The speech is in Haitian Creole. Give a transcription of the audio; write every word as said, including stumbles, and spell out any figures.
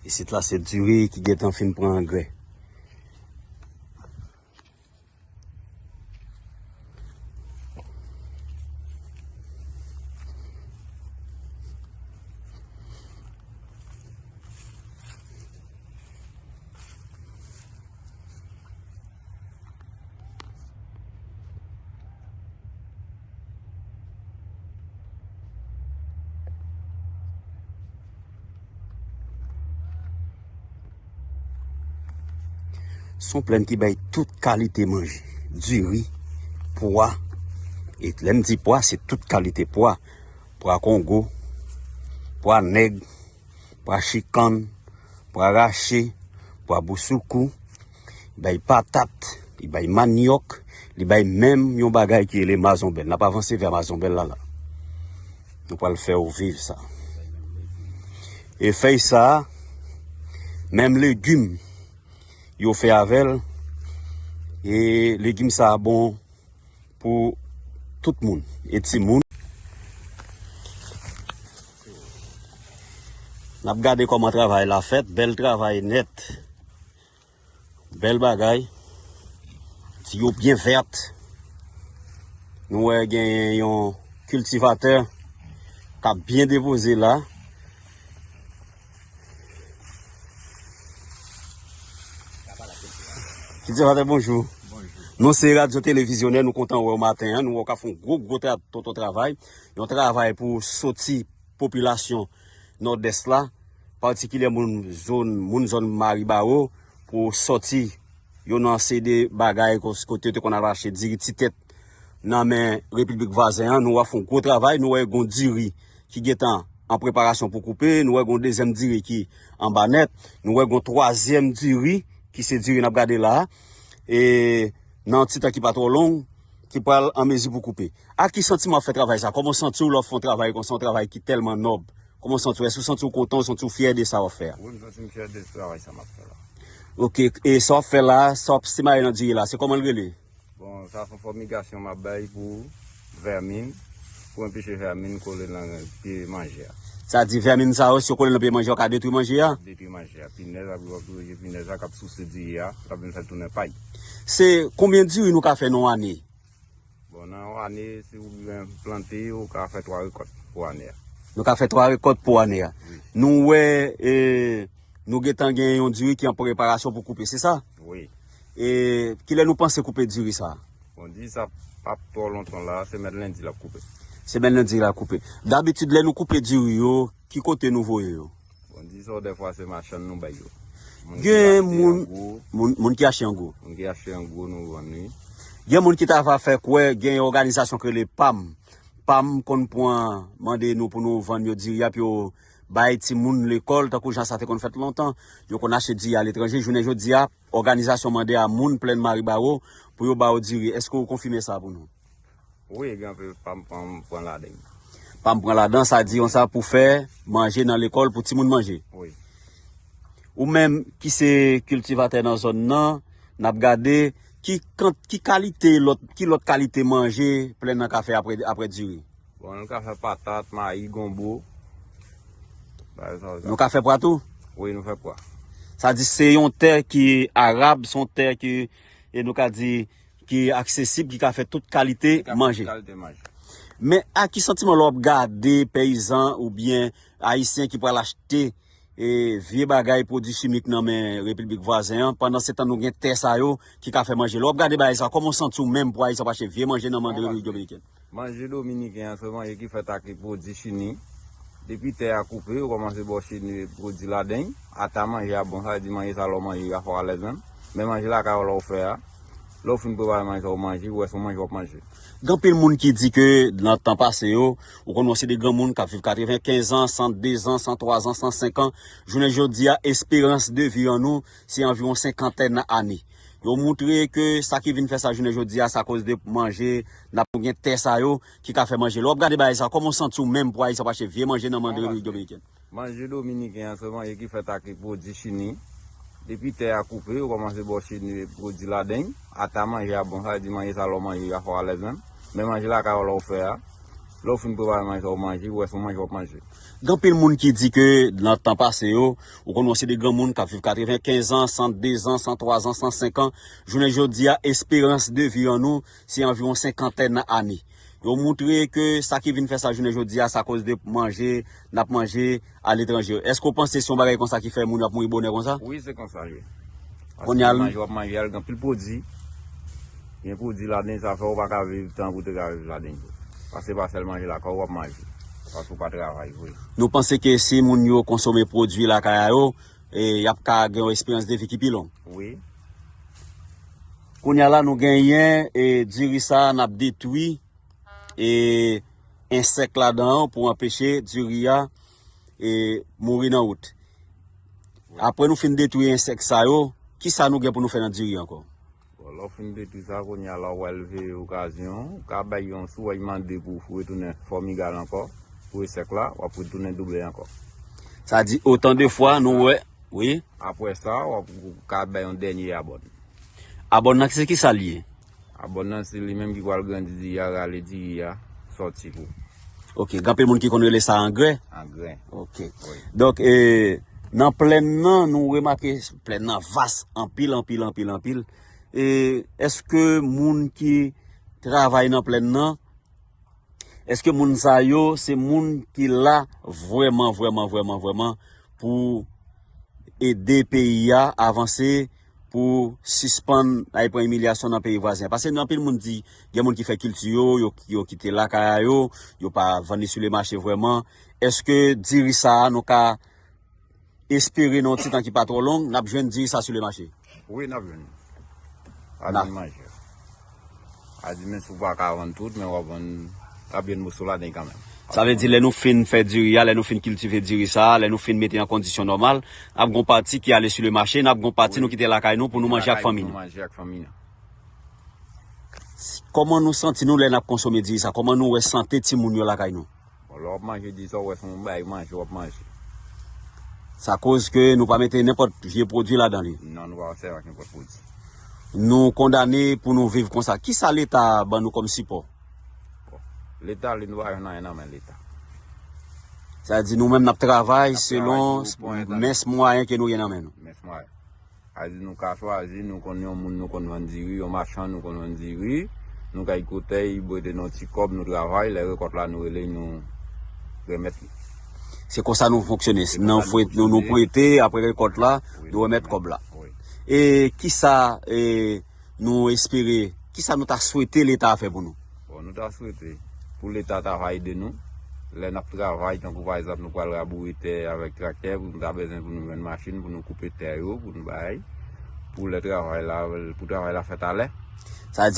Isit la se diri ki gentan fin pran angrè. Se yon plèn ki bay tout kalite manje. Diri, pwa. E lè m di pwa, se tout kalite pwa. Pwa kongo, pwa nèg, pwa chikann, pwa rache, pwa bousoukou, li bay patat, li bay manyòk, li bay menm yon bagay ki rele mazonbèl. N ap avanse vè mazonbèl la la. Nou pral fè w viv sa. E fèy sa a, menm legim yo fè avè l. E legim sa a bon pou tout moun. E timoun. N ap gade kòman travay la fèt. Bèl travay nèt. Bèl bagay. Ti yo byen vèt. Nou wè genyen yon kiltivatè k ap byen depoze la. Kiltivatè, bonjou. Bonjou. Nou se Radyo Televizyonè, nou kontan wè w maten an. Nou wè w ka fè yon gwo, gwo tra-, tonton travay. Yon travay pou soti popilasyon Nòdès la, patikilyè moun zòn, moun zòn Maribawo, pou sòti yo nan seri de bagay kòs-, kote yo te konn al achte diri ti tèt nan men repiblik vwazen an. Nou wè fè yon gwo travay, nou wè gon diri ki gentan an preparasyon pou koupe, nou wè gon dezyèm diri ki anba nèt, nou wè gon twazyèm diri ki se diri n ap gade la a, e nan yon ti tan ki pa twò long, ki pral an mezi pou koupe. Ak ki santiman w ap fè travay sa? Kòman w santi w lè w ap fè yon travay konsa, yon travay ki tèlman nòb? Kòman w santi w? Èske w santi w kontan, w santi w fyè de sa w ap fè a? Wi, m santi m fyè de travay sa m ap fè la. Oke, e sa w ap fè la, sa w ap simaye nan diri la, se kòman l rele? Bon, sa se yon fòmigasyon m ap bay pou vèmin, pou anpeche vèmin kole nan pye manje a. Sa di vèmin sa yo, si yo kole nan pye manje a, yo ka detwi manje a? Detwi manje a. Pinèz ap, ap dirije pinèz la k ap souse diri a, k ap vin fè l tounen pay. Se konbyen diri nou ka fè nan yon ane? Bon, nan yon ane, si ou byen plante, ou ka fè twa rekòt pou ane a. Nou ka fè twa rekòt pou ane a. Wi. Nou wè, e, nou gentan gen yon diri ki an preparasyon pou koupe, se sa? Wi. E kilè nou panse koupe diri sa? Bon, diri sa p ap twò lontan la, semèn lendi l ap koupe. Semèn lendi l ap koupe. Dabitid, lè nou koupe diri yo, ki kote nou voye yo? Bon, diri sa yo dèfwa se machann nou bay yo. Moun ki Gen achte moun, an gwo, moun, moun ki achte an gwo. Moun ki achte an gwo, nou vann li. Gen moun ki ta va fè kwè gen yon òganizasyon ki rele pam. Pam konn pran, mande nou pou nou vann yo diri a, pou yo bay timoun lekòl, tankou jan sa te konn fèt lontan. Yo konn achte diri aletranje. Jounen jodi a, òganizasyon mande a moun plèn Maribawo pou yo ba yo diri. Èske w konfime sa pou nou? Wi, gen anpil pam, pam pran ladan. Pam pran ladan, sa di yon sa pou fè manje nan lekòl, pou timoun manje. Wi. Ou menm ki se kiltivatè nan zòn nan, n ap gade ki kant-, ki kalite lòt, ki lòt kalite manje plèn nan ka fè apre, apre diri? Bon, nou ka fè patat, mayi, gonbo. Bagay sa yo. Nou ka fè pwa tou? Wi, nou fè pwa. Sa di se yon tè ki arab, se yon tè ki, e nou ka di, ki aksesib, ki ka fè tout kalite manje. Ki ka fè tout kalite manje. Men ak ki santiman lè w ap gade peyizan oubyen ayisyen ki pral achte e vye bagay pwodui chimik nan men repiblik vwazen an, pandan se tan nou gen tè sa yo ki ka fè manje. Lè w ap gade bagay sa, kòman w santi w menm pou ayisyen ap achte vye manje nan men Repiblik Dominikèn? Manje dominiken an se manje ki fèt ak pwodui chini. Depi tè a koupe, yo kòmanse ba w chini pwodui ladan l. Ata manje a bon, sa vle di manje sa lè w manje a fè w alèz menm. Men manje lakay ou lè w fè a, lè w fin prepare manje sa ou manje, ou wè se yon manje w ap manje. Gen anpil moun ki di ke nan tan pase yo, ou konn wè se de granmoun k ap viv katrevenkenz an, san de zan, san twa zan, san senk an. Jounen jodi a, esperans de vi an nou, se anviwon senkantèn ane. Yo moutre ke sa ki vin fè sa jounen jodi a, se akoz de manje, n ap gen tè sa yo ki ka fè manje. Lè w ap gade bagay sa, kòman w santi w menm pou ayisyen ap achte vye manje nan men Repiblik Dominikèn? Manje dominiken an se manje ki fèt ak pwodui chini. Depi tè a koupe, yo kòmanse ba w chini pwodui ladan l. Ata manje a bon, sa vle di manje sa lè w manje a fè w alèz menm. Men manje lakay ou lè w fè a, Lè w fin prepare manje, w manje, w wè se yon manje w ap manje. Gen anpil moun ki di ke nan tan pase yo, ou konn wè se de granmoun k ap viv katrevenkenz an, san de zan, san twa zan, san senk an. Jounen jodi a, esperans de vi an nou, se anviwon senkantèn ane. Yo montre ke sa ki vin fè sa jounen jodi a, se akoz de manje, n ap manje aletranje. Èske w panse se yon bagay konsa ki fè moun yo ap mouri bonè konsa? Wi, se konsa l ye. Kounye a l- Paske manje w ap manje a, l gen anpil pwodui. Gen pwodui ladan l, sa fè w pa ka viv tankou w te ka viv ladan l tou. Paske se pa sèl manje lakay ou w ap manje. Paske w pa travay vre. Nou panse ke si moun yo konsome pwodui lakay a yo, e, y ap ka gen yon esperans de vi ki pi long. Wi. Kounye a la, nou genyen, e, diri sa a, n ap detwi, e, ensèk ladan an pou anpeche diri a, e, mouri nan wout. Apre nou fin detwi ensèk sa yo, kisa nou gen pou nou fè nan diri ankò? Bon, lè w fin detwi sa, kounye a la, w pral veye okazyon, ou ka bay yon, si w wè l mande pou retounen fòmigal ankò, pou ensèk la, w ap retounen double ankò. Sa di, otan de fwa nou wè, wi. Apre sa, w ap, ou ka bay yon dènye abòn. Abòn nan, se kisa l ye? Abòn nan, se li menm ki pral grandi diri a, rale diri a, sòti pou. Ok, gen anpil moun ki konn rele sa angrè? Angrè. Ok. Wi. Donk, e, nan plèn nan, nou remake plèn nan vas anpil, anpil, anpil, anpil. E, èske moun ki travay nan plèn nan, èske moun sa yo, se moun ki la vrèman, vrèman, vrèman, vrèman pou ede peyi a avanse, pou sispann al pran imilyasyon nan peyi vwazen an? Paske gen anpil moun di, gen moun ki fè kilti yo, yo, yo kite lakay a yo, yo pa vann li sou le mache vrèman. Èske diri sa a, nou ka espere nan yon ti tan ki pa twò long, n ap jwenn diri sa sou le mache? Wi, n ap jwenn. N ap jwenn manje. A di, men si w pa ka vann tout, men w ap vann, w ap jwenn moso ladan kanmenm. Sa vle di, lè nou fin fè diri a, lè nou fin kiltive diri sa a, lè nou fin mete an kondisyon nòmal, n ap gon pati ki ale sou le mache, n ap gon pati nou kite lakay nou pou nou manje ak fanmi nou. Manje ak fanmi nou. Kòman nou santi nou lè n ap konsome diri sa? Kòman nou wè sante timoun yo lakay nou? Bon, lè w ap manje diri sa, w wè se yon bagay manje w ap manje. Sa koz ke nou pa mete nenpòt vye pwodui ladan li. Non, nou pa sèvi ak nenpòt pwodui. Nou kondane pou nou viv konsa. Kisa Leta ban nou kòm sipò? Bon, Leta, li, nou pa jwenn anyen nan men Leta. Sa di nou menm n ap travay selon mens mwayen ke nou gen nan men nou. Mens mwayen. A di nou ka chwazi, nou konn yon moun, nou konn vann diri, yon machann, nou konn vann diri, nou kay kote l, li prete nou ti kòb, nou travay, lè rekòt la, nou rele l, nou remèt li. Se konsa nou fonksyone. Se konsa nou fonksyone. Nou prete, apre rekòt la, nou remèt kòb la. Wi. E kisa, e, nou espere, kisa nou ta swete Leta a fè pou nou? Bon, nou ta swete pou Leta ta va ede nou. Lè n ap travay, tankou pa egzanp, nou pral raboure tè avèk traktè, pou nou ta bezwen pou nou jwenn machin, pou nou koupe tè yo, pou nou bay, pou lè travay la, pou travay la fèt alè. Sa vle di